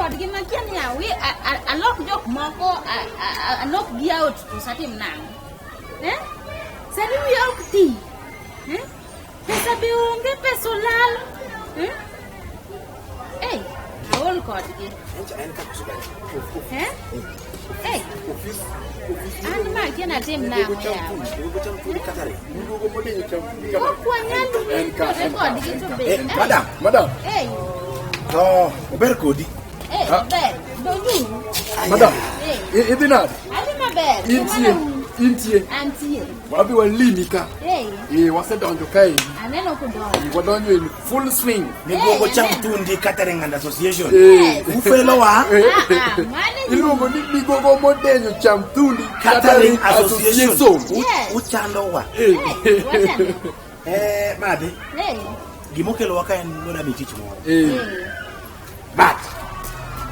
kodgi makia ni awi alok jok moko alok gi out to satim nang'o? Eh? Sani wiya ok ti. Eh? Pesa be onge, pesa olal. Eh? Ei, aol kodgi. Eh? Ei. An ma kia natim nang'o yawa. Ok wanyal winjore kodgi to be. Eh, madam, madam. Ei. To, ober kodi. Eh, ober. Donjuru. Madam. Eh. Idhi nade? Adhi maber. Intie, intie. Antie. Wadhi walimi ka. Ei. Eh, wasedonjo kaendi. Aneno kudonjo. Wadonjo in full swing. Migogo cham tundi Catering and Association. Eh. Ufelowa. Eh. Ah, ah, mano e Iluongo ni Migogo Modenyo Cham Thundi Catering Association. Yes. Uchandowa. Eh. Eh, wachano. Eh, madhe. Eh. Gimokelowa ka en mondo ami tich moro. Eh. Eh. But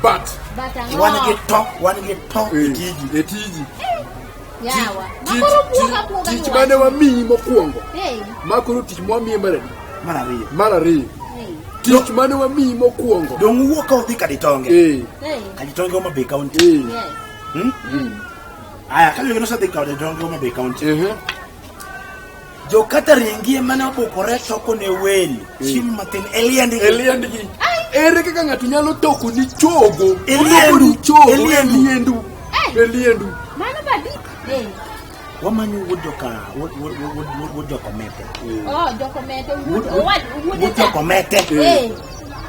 But But ang'o? wan gi to, wan gi to e eh, tiji. e tiji. Yawa. Tich- Makoro buoga buoga tich ni mane wach. wamiyi mokwongo. Eh. Ma koro tich mwamiye mar adi? Mar ariyo. Mar ariyo. Eh. Tich mane wamiyi mokwongo. Dong' uwuok ka udhi Kaditonge. Eh. Eh. Kaditonge Homa Bay County. Eh. Yes. Hmm? Aya, ka jogi nosedhi Kaditonge Homa Bay County. Eh. Jo catering gi ema ne obukore toko ne welo. Chiemo matin e liendgi. E liendgi. Ere kaka ng'ato nyalo toko ni chogo? E Otoko liendu. ni chogo E e liendu. liendu. Eh. E liendu. Mano badi. Eh. Wamanyo wuod joka wuod wuod wuod wuod wuod joka Omete. Oh, joko mete Wuod wuod owad wuod wuod joka Omete. Eh.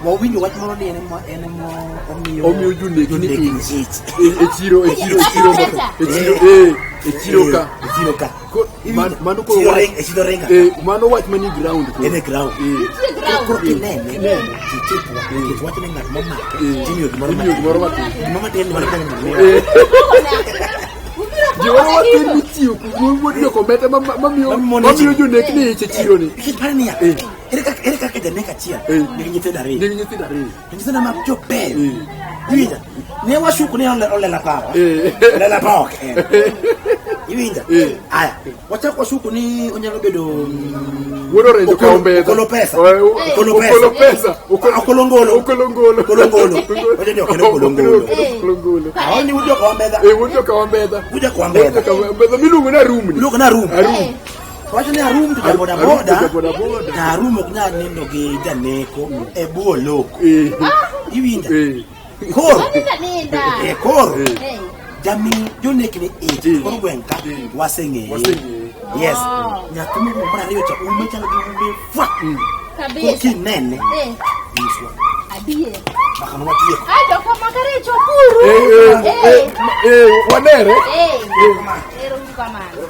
Wawinjo wach moro ni en ema en ema omiyo Omiyo jonekni jonekni ich. ich. E e chiro e chiro e chiro Pesa. e chiro eh e chiro ka. E chiro ka. Ko- mano koro Chiro wach- ring- e chiro ringa. Eh, mano wach manie ground koro. En e ground. Eh. Nitie ground. Koro kinene, Kinene. tichipwa, nikech wach ni ng'at momake, Eh. timiyo gimoro Imiyo gimoro matin. Gimoro matin ni mano konyo mondo miyo. Eh. Ubiro Gimoro pogona matin gigo. michiwo wuod jokomete mamiyo Mamono mamiyo ji. jonekni ich e chiro ni. Nikech par niya, Eh. ere kaka ere kaka janek achiel Eh. nigi nyithindo ariyo. Nigi nyithindo ariyo. To nyithindo ma jobeyo. Eh. Iwinja? Ne washuku ni olela pawa. Eh. Olela pawa ok en. Iwinja? Eh. Aya, wachak washuku ni onyalo bedo Wuod orenjo ka Okolo- ombedha. Okolo pesa. Eh, Okolo pesa. Okolo pesa. Ah, Okolo ngolo. Okolo ngolo. Okolo ngolo. Wacho ni ok en okolo ngolo. Okolo ngolo. Aho ni wuod joka ombedha. Eh, wuod joka ombedha. Wuod joka Wuod ombedha. joka ombedha miluongo ni Arumni. Iluongo ni Arum. Arum. Eh. Wacho ni Arum to ja boda Arum to boda. ja boda boda. To Arum ok nyal nindo gi janeko e bwo oloko. Eh. Iwinja? Eh. Koro. Waninda ninda. Eh, koro. Eh. Eh. Jami jonekni ich Eh. koro gweng' ka Eh. waseng'eye. Waseng'eye. Yes. Oh. Nyathi mokwongo mar ariyo cha ume chalo gi ume fwa. Kabisa. Kinene. Eh. Nyiswa. Adier. Mbaka ma watieko. Ah, jok makare chopuru. Eh, eh, Eh. eh, wanere. Eh. Ero uru kamano.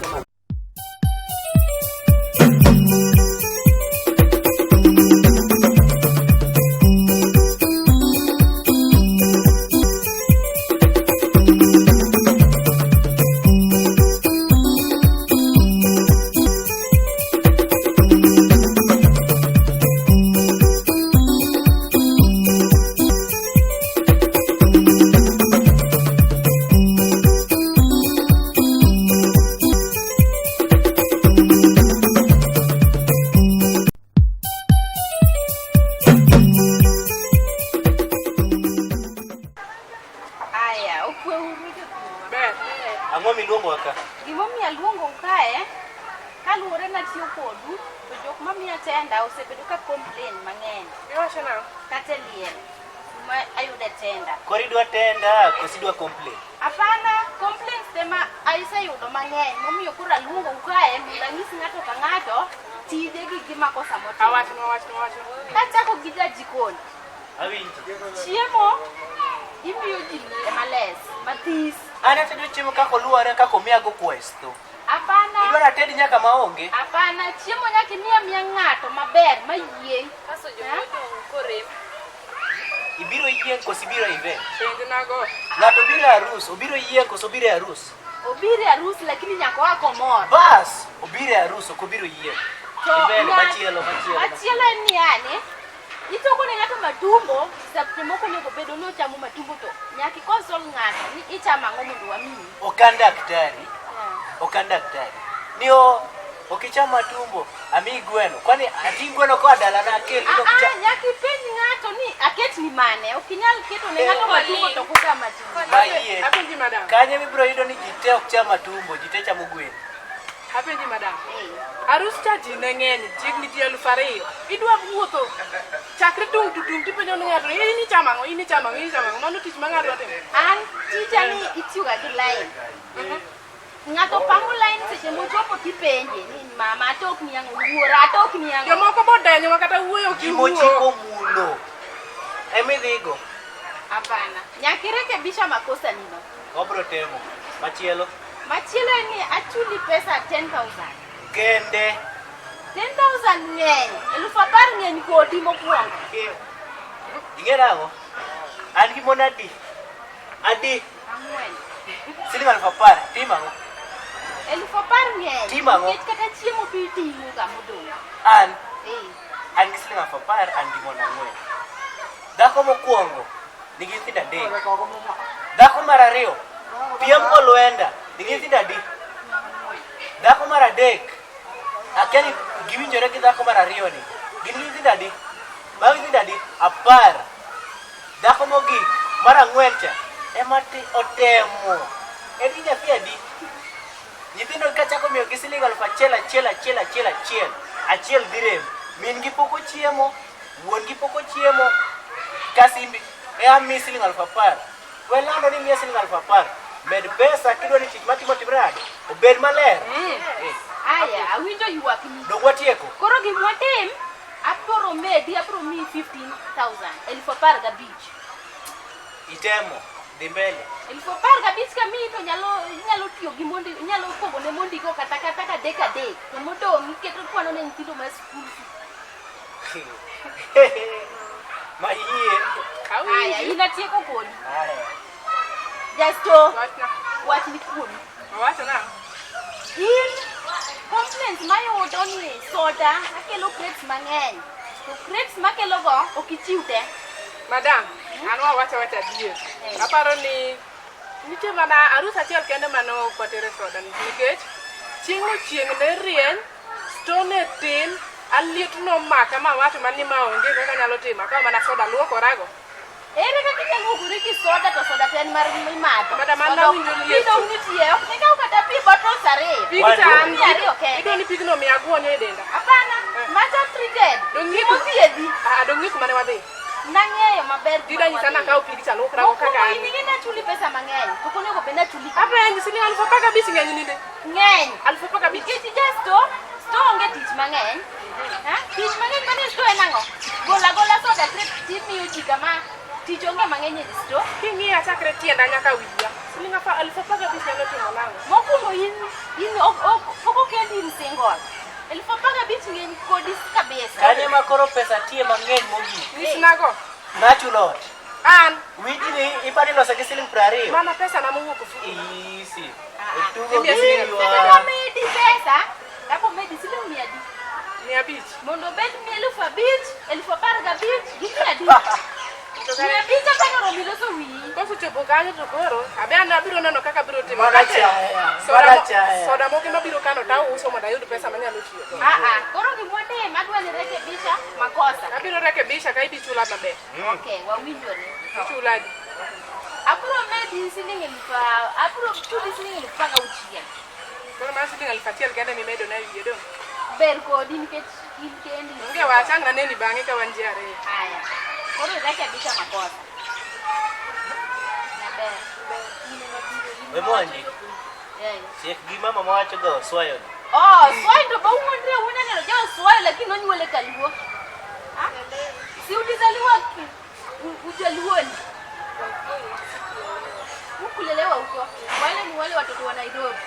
Aya, okwe uru jothurwa. Ang'o miluongowa ka? Gimomiyo aluongou kae, kaluwore natiyo kodu, to jok mamiya tenda osebedo ka complain mang'eny. Iwacho nang'o? Kata e liel, kuma ayude tenda. Koro idwa tenda koso idwa complain? Hapana, complaints te ma aseyudo mang'eny momiyo koro aluongou kae mondo anyis ng'ato ka ng'ato tije gi gi makosa motimo. Awachna, wachna, wachna. Kachako gi jajikon, Awinji. chiemo imiyo ji males, mathis. An atedo chiemo kaka oluwore kaka omiyago questo. Hapana. Idwa nated nyaka maonge? Hapana, chiemo nyaka imiya miya ng'ato maber mayieng'. Kaso jomodong' korem. Ibiro yieng' koso ibiro event? Penjnago. Ng'ato biro e arus, obiro yieng' koso obiro e arus? Obiro e arus lakini nyaka oa komor. Bas, obiro e arus ok obiro yieng'. To Mbele, ng'at- machielo, machielo. Machielo en ni yani, itoko ne ng'ato matumbo, seche moko onego bedo ni ochamo matumbo to nyaka ikonsol ng'ato ni ichamo ang'o mondo wamiyi. Ok an daktari, ok an daktari. Ni o Ok icham matumbo, amiyi gweno. Kwani ating' gweno koa dalana akel Ah, to ok icham. ah, nyaka ipenj ng'ato ni aket ni mane. Ok inyal keto ne ng'ato matumbo to ok ocham matumbo. Mayie. Apenji madam. Kanye mibiro yudo ni ji te ok cham matumbo, ji te chamo gwen. Apenji madam. Eh. Arus cha ji ne ng'eny, chiegni ji 2000. Idwa wuotho chakre tung' to tung' tipenjo ni ng'ato in ichamo ang'o, in ichamo ang'o, in ichamo ang'o. Mano tich ma ng'ato dwa timo. An tija ni itiyoga gi line. Ng'ato pango line seche mochopo tipenje ni mama atokni ang'o, wuora atokni ang'o. Jomoko bodenyo ma kata wuoyo ok Gimochiko iwuo. mulo. Emidhigo. Hapana. Nyaka irekebisha makosa nino. Wabro temo. Machielo. Machielo en ni achuli pesa 10,000. Kende. 10,000 ng'eny. 10,000 ng'eny kodi mokwongo. Ing'e nang'o? An gi mon adi? Adi? Ang'wen. Siling 10,000. Tim ang'o? 10,000 ng'eny. Tim ang'o? Nikech kata chiemo be iting'o ga modong'. An. Eh. An gi siling 10,000, an gi mon ang'wen. Dhako mokwongo nigi nyithindo adek. Dhako mar ariyo piem golwenda nigi nyithindo adi? Dhako mar adek akia ni giwinjore gi dhako mar ariyo ni. Gin gi nyithindo adi? Mago nyithindo adi? 10. Dhako mogik mar ang'wen cha ema otemo. En gi nyathi adi? Nyithindo kachako miyogi siling 1000 achiel achiel achiel achiel achiel dhi rem. Min gi pok ochiemo, wuon gi pok ochiemo. Kasimbi e ami siling 10,000. We lando ni miya siling 10,000. Med pesa kidwa ni tich matimo timre nade? Obed maler. Eh, Aya, awinjo ywakni. Dog watieko. Koro gima watim, abiro medi, abiro miyi 15,000, 15,000. Itemo. Dhi mbele. 15,000 kamiyi to nyalo inyalo tiyo gi mondi, inyalo pogo ne mondigo kata kata ka adek adek. To modong' iketo kwano ne nyithindo ma skul fee. Mayie. Aya, Awinji. in atieko kodi. Aya. Jasto, Wachna. wach ni kuomi. Owacho nang'o? In complaints mayudo ni soda akelo crates mang'eny. To crates makelogo ok ichiw te. Madam, an wawacho wacho adier. Aparo ni nitie mana arus achiel kende mane ok watere soda nikech chieng'no chieng' ne rieny, store ne tin, an liet nomaka mawacho mana ni ma onge kaka anyalo timo, akawo mana soda luokorago. Ere kaka inyalo luokori gi soda to soda to en mar mimadho. Madam, an Soda nawinjo ok- liet. Pi dong' nitie, ok nikaw kata pi bottles ariyo. Pig cha an Pi ariyo kende. idwa ni pigno miya guonyo e denda. Hapana, macha treated. Dong' Pi ng'e mothiedhi. Ah, dong' ng'e kuma ne wadhi. Nang'eyo maber. Dida nyisa nakaw pig cha luokrago kaka Mokwongo an. in ing'e nachuli pesa mang'eny. Pok onego bed nachuli kama. Apenji siling 15,000 ng'eny ninde. Ng'eny. 15,000. Nikech ja store, store onge tich mang'eny. Ha? Tich mang'eny manie store en ang'o? Gola gola soda crate timiyo ji kama tich onge mang'eny e store. King'iya chakre tienda nyaka wiya. Siling 15,000 nyalo timo nang'o? Mokwongo in in ok ok pok okendi in single. 15,000 ng'eny kodi kabisa. Kanye ma koro pesa tie mang'eny mogik. Nyisnago. Nachulo ot. An Wijni ipani loso gi siling 20. mana pesa na mowuok ofuku. Easy. Ah, ah. Otugo Imiya siling giwa. Kata kamedi pesa, kapo medi siling 500. 500. Mondo obed 5,000, 15,000 gi 500. 500 apani oromi loso wiyi. Kosechopo kanyo to koro abe an abiro neno kaka abiro timo. Mana Kate, chaya, soda mana chaya. Soda moko ema abiro kano to auso mondo ayud pesa manyalo tiyo go. Ah ah, koro gimwatim adwa ni rekebisha makosa. Abiro rekebisha ka ibi chula maber. Okay, wawinjore. Ichula adi? Abiro medi siling eluf abiro chuli siling 16,000. Koro mana siling 1,000 kende mimedo na e wiye dong'. Ber kodi nikech in kendi. Onge wach ang' naneni bang'e ka wan ji ariyo. Haya. Koro irekebisha makosa. Maber. In ema biro, in We mondi. Eh. Chiek gi mama mawacho go swayo ni. Oh, swayo to bauwuondre awuonda neno jo swayo lakini onyuole kaluo. Ah? Si ulizaliwa ujaluoni? Hukulelewa huko. Wale ni wale watoto wa Nairobi.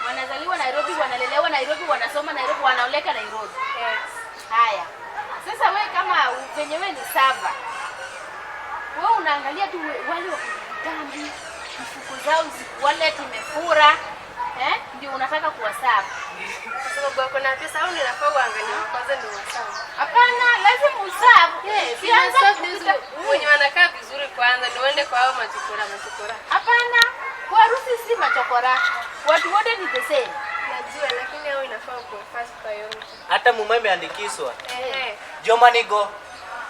Wanazaliwa Nairobi, wanalelewa Nairobi, wanasoma Nairobi, wanaoleka Nairobi. Haya. Sasa we kama venye we ni sava. Wewe unaangalia tu wale wa kitambi, mfuko zao wallet imefura. Eh? Ndio unataka kuwaserve. Kwa sababu wako na pesa au ninafaa uangalie kwanza ndio wasawa. Hapana, lazima userve. Yes, Ukianza serve hizo kupita- wenye wanakaa vizuri kwanza ndio uende kwa hao machokora machokora. Hapana, kwa harusi si machokora. Watu wote ni the same. Najua lakini hao inafaa kwa first priority. Hata muma imeandikiswa. Eh. Joma nigo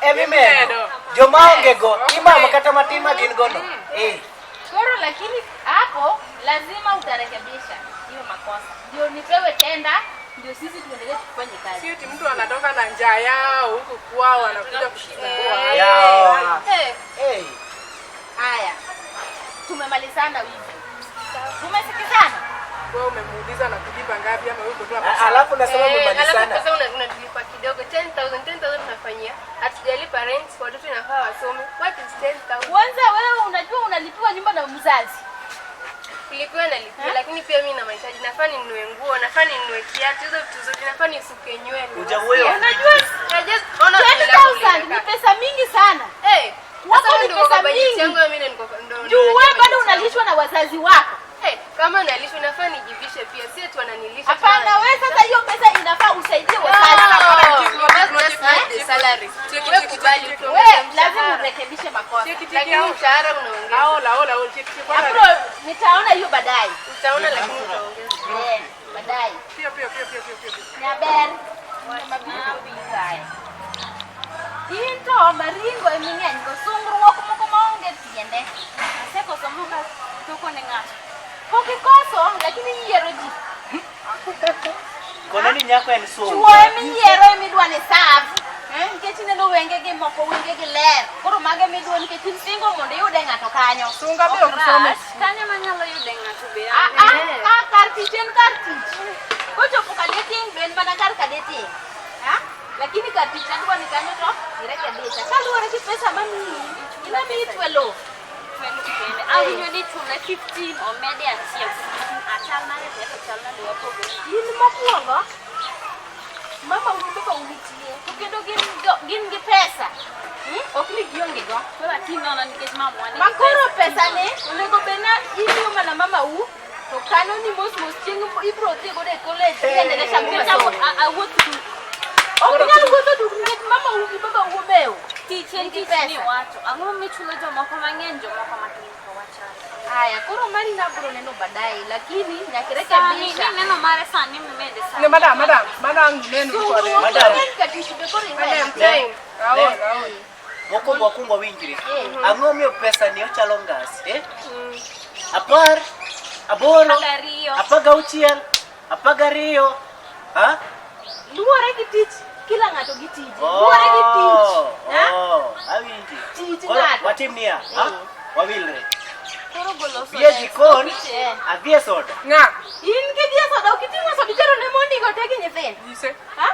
emimedo. Joma onge go imamo kata matin ma gin go no. Eh. Koro lakini hapo lazima utarekebisha hiyo makosa. Ndio nipewe tenda, ndio sisi tuendelee tufanye kazi. Si eti mtu anatoka na njaa yao huku kwao anakuja kusumbua. Yao. Eh. Eh. Haya. Tumemalizana hivi. Tumesikizana? Wewe umemuuliza na kulipa ngapi ama wewe uko tu hapa? Alafu nasema Eh, alafu mmemalizana. pesa unatulipa kidogo 10,000 10,000 tunafanyia. Hatujalipa rent, watoto inafaa wasome. What is 10,000? Kwanza wewe unajua unalipiwa nyumba na mzazi. Kulipiwa nalipiwa, lakini pia mimi na mahitaji. Nafaa ninunue nguo, nafaa ninunue kiatu, hizo vitu zote nafaa nisuke nywele. Hujawewa. Unajua I just ona vile 20,000 ni uliweka. pesa mingi sana. Eh, Wako sasa ni ndio kwa pesa bajeti mingi. yangu mimi ndio ndio. Juu wewe bado unalishwa na wazazi wako. Eh, kama nalishwa nafaa nijivishe pia, si eti wananilisha. Hapana, wewe sasa hiyo pesa inafaa usaidie wazazi. Wewe kubali Wewe tuongeze lazima mshahara. urekebishe makosa. Cheki cheki Lakini hao. mshahara unaongeza. Aola ola ola cheki cheki kwanza. Afro nitaona hiyo baadaye. Utaona lakini utaongeza. Eh, baadaye. Pia pia pia pia pia pia. Nyaber. Mabiro Into maringo eming'eny go sungruok moko maonge tiende. Asekoso moka toko ne ng'ato. Pok ikoso lakini iyiero ji. Kona ni nyako en Chuo sunga. emiyiero emidwa ni serve. Eh, nikech ineno wengegi moko wengegi ler. Koro mago emidwa nikech in single mondo iyude ng'ato kanyo. Sunga be ok some. Rach, kanyo manyalo yude ng'ato be Ah, an. ah, ah, kar tich en kar tich. Kochopo ka dating be en mana kar ka dating. Ah, lakini kar tich adwa ni kanyo to irekebisha. Kaluwore gi pesa mamiyi, inamiyi 12. Kende. Awinjo ni chule 15 omede achiel. Achal nade to eka chal nade wapogore. In mokwongo, mama un baba unitie, to kendo gin gi pesa. Ok ni gionge go. Koro ating' nono nikech mamwa nigi Ma koro pesa. pesa ni onego bed na imiyo mana mama u to kano ni mos mos chieng' ibro dhi godo e college iendelesha go Nikech masomo. awuoth duk. Ok inyal wuotho duk nikech mama u gi baba u omew. Tich en Nigi tich pesa. ni wacho. Ang'o michulo jomoko mang'eny jomoko matin to wachal. Haya, koro mari nabro neno baadaye, lakini nyaka Sani irekebisha. ni neno mare sani mimede sani. Ne madam, madam, madam neno kode. Sungruok Madam. mang'eny ka tich be koro iweyo. Madam, time. Aola aola. Mokwongo wakwongo winjre. Ang'o miyo pesa ni ochalo ngas? Eh? 10, 8, 12. 16, 12. Ha? Luwore gi tich, kila ng'ato gi tije. Luwore gi tich. Ha? Oh, awinji. Tich Koro ng'ato. watim niya, ha? Wawilre. Koro golo Dhi e soda. jikon, Eh. adhi e soda. Ng'a? In kidhi e soda, ok iting'o soda, itero ne mondigo te gi nyithindo. Nyise. Ha?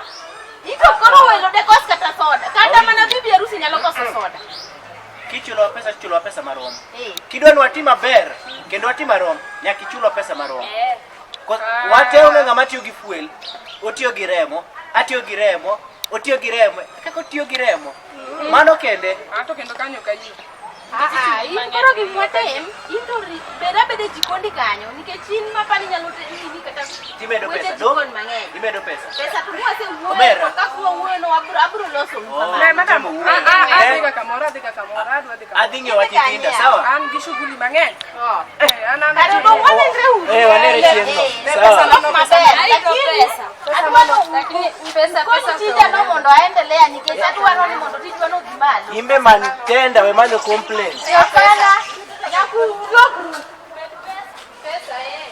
Ito koro welo de kos kata soda. Kata mana bibi harusi nyalo koso soda. Kichulowa pesa, tichulowa pesa marom. Eh. Kidwa ni watim maber, kendo watim marom, nyaka ichulwa pesa marom. Eh. Wate onge ng'ama tiyo gi fuel, otiyo gi remo, atiyo gi remo, otiyo gi remo, kaka otiyo gi remo. Mano kende. Ato kendo kanyo kayie. Ah, in koro gimwatim, in to bed abeda e jikondi kanyo, nikech in mapani nyalo nini kata Timedo weche pesa, jikon mang'eny. Imedo pesa. Pesa to mwasewuoyo, Omera. to kaka wawuoyo no abro loso nu Oh. kamano. Ne madam, Timo. adhi ga kamoro, adhi ga kamoro, adwa dhi kamoro. Adhi ng'iewo wach nyithinda, sawa? An gi shughuli mang'eny. Oh. Eh, an Kare dong wanenre uru. Eh, wanere chieng'no. Eh, Sawa. ok maber, lakini pesa. adwaro Lakini pesa koni pesa tija no mondo aendelea nikech adwaro ni mondo tijwa no odhi malo. Imbe man tenda we manyo complain. Hapana, nyakulokru. Pesa eh.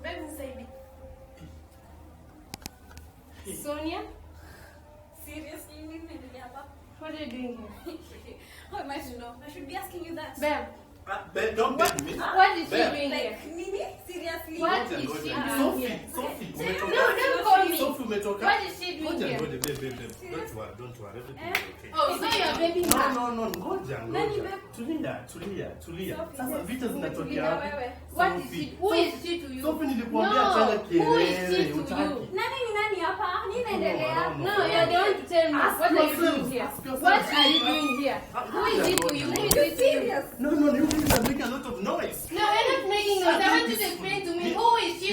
Babe, nisaidie. Sonia, Seriously, mimi nili hapa. what are you doing here? How am I to know? I should be asking you that. Babe, Babe, don't beg me. what is she Babe. doing here? Like, Mimi? Seriously? What Ngoja, is she ngoja. doing Sophie, here? Sophie, No, umetoka. don't call me. Sophie, umetoka. What is she doing Ngoja, here? ngoja, babe, babe, babe. Don't worry, don't worry. Everything is okay. Oh, so you're baby No, her. no, no, ngoja, ngoja. Tulia, tulia, tulia. Sasa vita zinatokea wapi? What is Sophie. she? Who is she to you? Sophie, nilikuambia No, achana who is she kelele, to hutaki. you? Nani ni nani hapa? Nini inaendelea? No, No, you're the one to tell me. Ask What are you yourself, doing here? ask yourself. What are you doing here? Who is it to you? Who is it to you? No, no, you guys are making a lot of noise. No, we're not making noise. I want you to explain to me who is she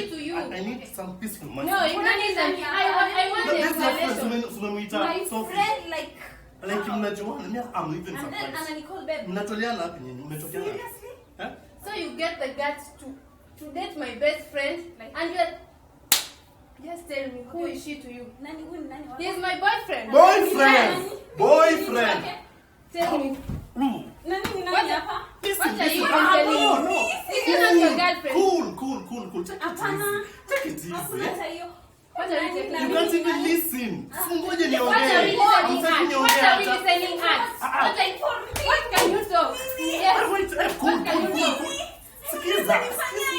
some peaceful money. No, you don't need some. I want No, the this is your friend, explanation. tumemuita My Sophie. friend like Like mnajuana, mimi I'm even and then surprised. ananicall babe. Mnatoleana wapi nyinyi? Mmetokeana wapi? Seriously? Eh? So you get the guts to date my best friend and you're just tell me who is she to you? Nani huyu ni nani? He's my boyfriend. Boyfriend! Boyfriend! Tell me. Nani ni nani What- hapa? Listen, What are you listen. Ah, telling no, me? no. Is he not your girlfriend? Cool, cool, cool, cool. Take it Hapana. easy. Take it Hakuna easy. hata hiyo. What are you Nani You can't even listen. Ngoja What are we niongee. listening Hamtaki at? niongee What are we hata. listening at? Ah, ah. What are you, what can you talk? Yes. Wait, wait, eh, cool, What can cool, you cool, do? cool. Sikiza.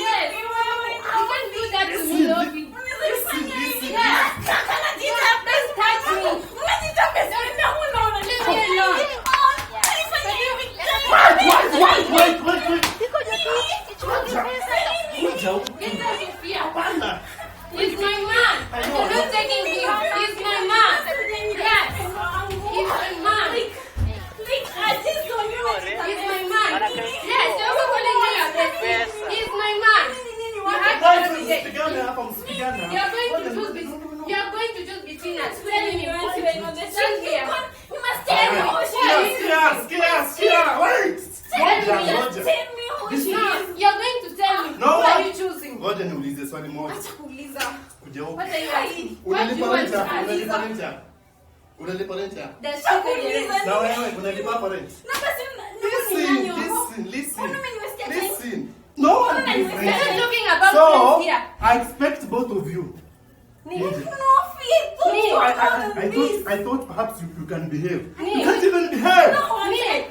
Yes. You can't do that to me, Sophie. Listen, listen. Yes. Don't touch me. Leave me alone. Wait, wait, wait, wait, wait, wait. Kuja huku. Get out of here. Hapana. He's my man. I know. You're not taking him. He's my man. Yes. He's my man. He's my man. Yes, you're also calling me your bestie. He's my man. You have Guys, to be msipigane hapa, msipigane hapa. You are going to choose between. You are going to choose between us. Tell me. Stand here. Tell me. Sikia, sikia, sikia. Wait. Ngoja, ngoja. No, you are going to tell me. No Who are one- you choosing? Ngoja niulize swali moja. Kuja huku. What are you asking? What do you Unalipa want rent to hapa? ask? Unalipa rent hapa? Unalipa rent hapa? Does she pay the rent? Na wewe unalipa hapa rent? Listen, listen, listen. Listen. No one pays We're rent. not talking about So, rent here. I expect both of you. Me. I thought perhaps you can behave. Me. You can't even behave. Me.